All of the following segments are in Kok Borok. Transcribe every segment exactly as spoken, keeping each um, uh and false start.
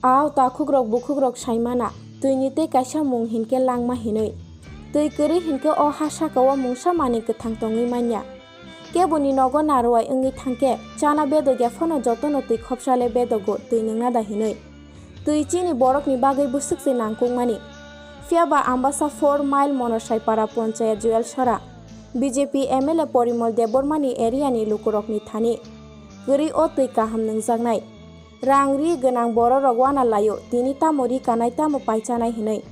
Ao takhukrok bukhukrok saimana, twini tei kaisa mung hinkhe langma hinwi. Twi kwrwi hinkhe o ha sakao mungsa manwi kwthang tongwi manya. Keboni nogo narwai wngwi thangkhe, chana bedogya phano jotono twi khopsale bedogo twi nwngnada hinwi. Twi chini borokni bagwi bwswk se nangkukmani. Phiyaba Ambasa four mile Monosai para Ponchayat Juel Sora, B J P M L A Porimol Debbarmani area ni lukurokni thani kwrwi o twi kaham nwngjaknai. Rang ri gwnang bororok wana laio, tini tamo ri kanai tamo paichanai hinwi.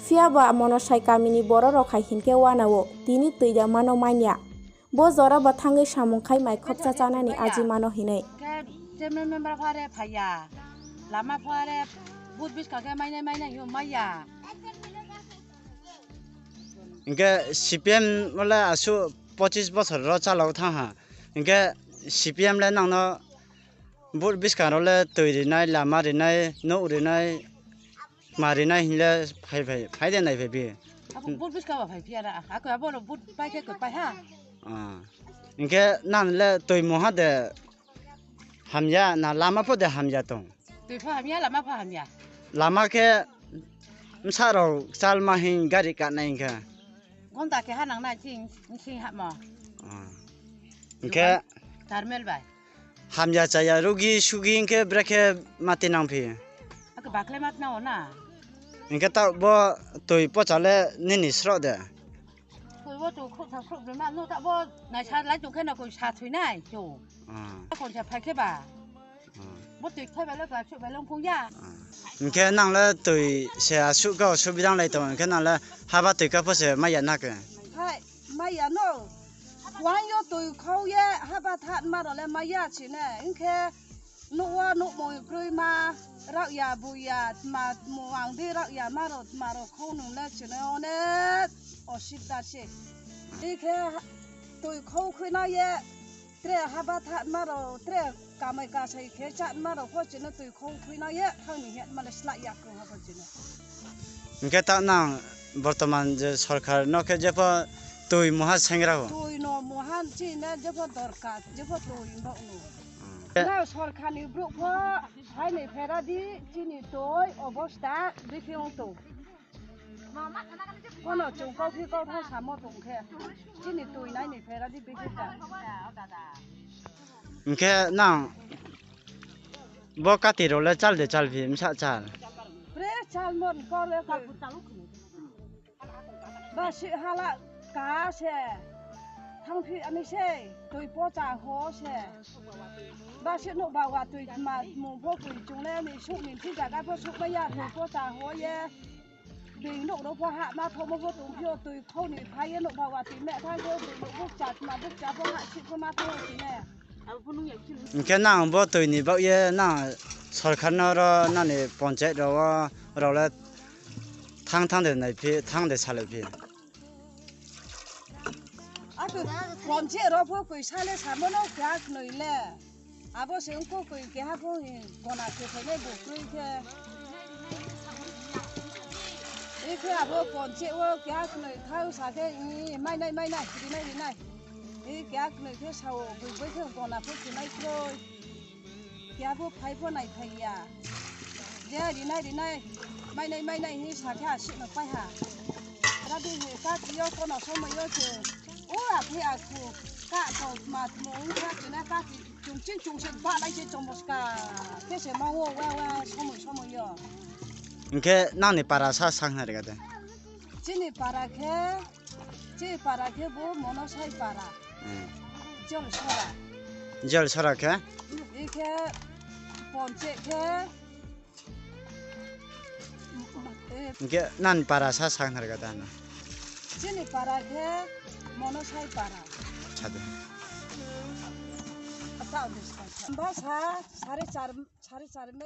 Phiyaba Monosai kamini bororok hai hinkhe wanao, tini twi da mano manya. Bo jora bo thangwi samung khai mai khopsa chanani aji mano hinwi. Khe chairman member phare phaiya, lama phare but biska khe mainai mainai hiyo maiya. Hinkhe C P M wala asu pochis bosor ro chalao thang ha. Hinkhe C P M le nangno but biskang ro le twi rinai, lama rinai, nuk rinai, ma rinai hinle phai phai, phai de nai phai bi. Abo but biskang ba phai phiya na, ako abo ro but pai khe ko pai ha. Ah. Hinkhe nang le twi moha de hamya na lama pho de hamya tong? Twi pho hamya, lama pho hamya. Lama khe msa rok chalma hin gari kanai hinkhe. Gonta keha nang nai thing, thing hamo. Ah. Hinkhe Tarmel bai. Hamya chaya rugi sugi hinkhe brekhe mati nang phi. Ako bakle mat na ona. Hinkhe ta bo twi pochale nini sro de. Twi bo twi khuk thang khuk de ma no ta bo nai sa lai tong khe no koi sa thui nai to. Ah. Kon sa phai khe ba. Ah. Bo twi khai ba le ka su ba long phung ya. Ah. Hinkhe nang le twi se asuk ka subidang lai tong hinkhe nang le haba twi ka pho se maya na ke. Hai. Maya no, wang yo twi khou ye haba that ma ro le maya chine, hinkhe nuk wo nuk mui krwi ma rak ya bui ya ma muang di rak ya ma ro ma ro khou nung le chine one osita se. Hinkhe twi khou khwina ye tre haba that ma ro tre kamai kasai khe chat ma ro pho chine twi khou khwina ye thang ni het ma le slai ya krung ha pho chine. Hinkhe ta nang bortoman je sorkar no khe jepho twi moha sengra o. Twi no moha chini jepho dorkar, jepho twi bok no. Hmm. Na sorkar ni brouh pho hai ni phera di chini twi obosta bikhi ong to. Kono chwng kok phi kok tha samo tong khe chini twi nai ni phera di bikhi ta. Hinkhe nang bo kati rok le chal de chal phi msa chal. Pre chal mon ko le ko. Ba si hala ka se. Thang phi ani se twi pocha ho se. Ba si no ba wa twi ma mo bo twi chung le ni su ni phi jaga pho su ba ya twi pocha ho ye. Bini nok rok pho ha ma thomo pho tong phio twi khoni phai ye nok ba wa twi me thang khe bini nok buk cha ma buk cha pho ha si pho ma tho twi ne. Hinkhe nang bo twi ni bak ye nang sorkar no ro nani ponchayat ro o rok le thang thang de nai phi thang de salai phi. Ako ponchayat ro pho koi sale samo no kya knoi le. Abo se wngkha koi keha pho hin gona khe phainai bo kwrwi khe. Ikhe abo ponche o keha kwnwi thau sa khe, i, mainai, mainai, rinai, rinai. I keha kwnwi khe sao, bui bai khe gona pho kwnai kwrwi. Keha pho phai pho nai phai ya. Je rinai, rinai, mainai, mainai hi sa khe aswk no pai ha. Radi hi ka tiyo kono somoi yo se. O akhe akhu ka to ma mo wngkha kina ka ti. Chungching chungse balai se chomoska khe se mango wa wa somoi somoi yo. Hinkhe nangni para sa sakna rega de. Chini para khe, chini para khe bo Monosai para. Hmm. Jolsora. Jolsora khe? Ikhe ponche khe. Hinkhe nani para sa sakna rega de ano. Chini para khe Monosai para. Sade. Basa sare char, sare char me.